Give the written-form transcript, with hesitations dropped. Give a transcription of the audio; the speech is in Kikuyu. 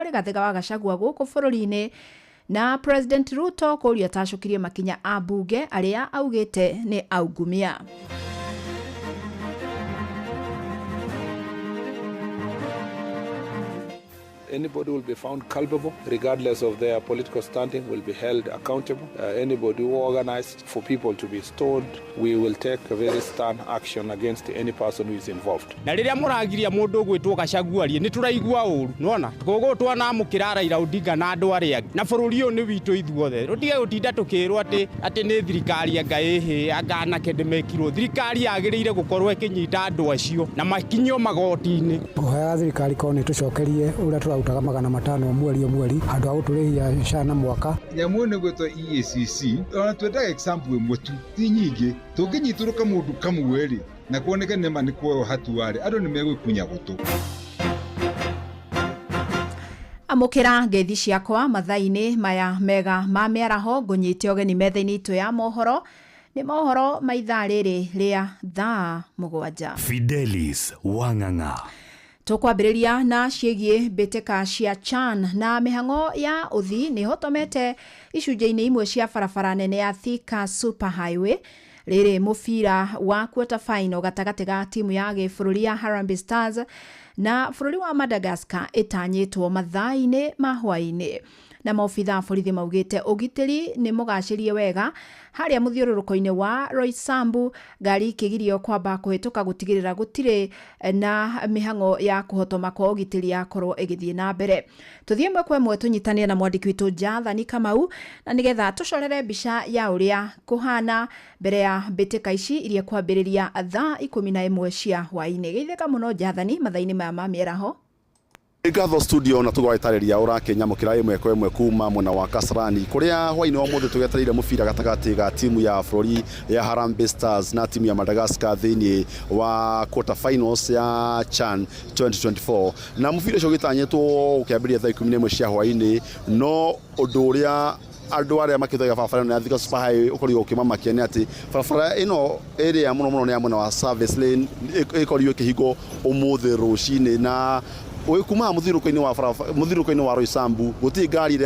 Rigathĩ wa Gachagua gũkũ bũrũri-inĩ na President Ruto kũria atacũkirie makinya a mbunge arĩa augĩte nĩ aungumia. Anybody will be found culpable, regardless of their political standing, will be held accountable. Anybody who organized for people to be stoned, we will take a very stern action against any person who is involved. Na rĩrĩa mũragiria mũndũ ũgwĩtwo Gachagua arie, nĩ tũraigua ũru nĩwona koguo twanamũkĩra Raila Odinga na andũ arĩa angĩ, na bũrũri ũyũ nĩ witũ ithuothe. Tũtige gũtinda tũkĩrwo atĩ nĩ thirikari anga ĩhĩ anga anake ndĩmekirwo. Thirikari yagĩrĩire gũkorwo ĩkĩnyita andũ acio na makinyio magoti-inĩ. Ngũhoyaga thirikari korwo nĩ tũcokerie ũrĩa tũrarutaga 500 o mweri o mweri handũ ha gũtũrĩhia SHA na mwaka. Nyamũ ĩno ĩgwĩtwo EACC ona twendaga example ĩmwe tu, ti nyingĩ. Tũngĩnyitũrũka mũndũ kamwe rĩ, na kuoneke nĩma nĩ kuoywo hatua rĩ, andũ nĩ megũikunya gũtũ. Amũkĩra ngeithi ciakwa mathaa-inĩ maya mega ma mĩaraho, ngũnyite ũgeni metha-inĩ itũ ya mohoro. Nĩ mohoro ma ithaa rĩrĩ rĩa thaa 7. Fidelis Wang'ang'a. Tũkwambĩrĩria na ciĩgiĩ mbĩtĩka cia CHAN na mĩhang'o ya ũthi nĩ hotomete icunjĩ-inĩ imwe cia barabara nene ya Thika Super Highway. Rĩrĩ mũbira wa quarter final gatagatĩ ga timu ya gĩbũrũri ya Harambee Stars na bũrũri wa Madagascar ĩtanyĩtwo mathaa-inĩ ma hwaĩ-inĩ. Na maobitha a borithi maugĩte ũgitĩri nĩ mũgacĩrie wega harĩa mũthiũrũrũko-inĩ wa Roysambu, ngari ikĩgirio kwamba kũhĩtũka gũtigĩrĩra gũtirĩ na mĩhang'o ya kũhotoma kwa ũgitĩri yakorwo ĩgĩthiĩ na mbere. Tũthiĩ ĩmwe kwa ĩmwe tũnyitanie na mwandĩki witũ Jathani Kamau na nĩgetha tũcorere mbica ya ũrĩa kũhana mbere ya mbĩtĩka ici iria kwambĩrĩria thaa 11 cia hwaĩ-inĩ. Geithĩka mũno Jathani mathaa-inĩ maya ma mĩaraho. Ngatho studio na tũgagĩtarĩria ũrakĩnyamũkĩra ĩmwe kwa ĩmwe kuma mwena wa Kasarani kũrĩa hwaĩ-inĩ wa ũmũthĩ tũgetereire mũbira gatagatĩ ga timu ya bũrũri ya Harambee Stars na timu ya Madagascar thĩinĩ wa quarter finals ya CHAN 2024, na mũbira ũcio ũgĩtanyĩtwo gũkĩambĩrĩria thaa 11 cia hwaĩ-inĩ. No ũndũ ũrĩa andũ arĩa makĩhũthagĩra barabara ĩno ya Thika Super Highway ũkorirwo ũkĩmamakia nĩ atĩ barabara ĩno ĩrĩa mũno mũno nĩ ya mwena wa service lane ĩkorirwo ĩkĩhingwo ũmũthĩ rũcinĩ, na kuma mũthiũrũrũko-inĩ wa barabara, mũthiũrũrũko-inĩ wa Roysambu, gũtirĩ ngari ĩrĩa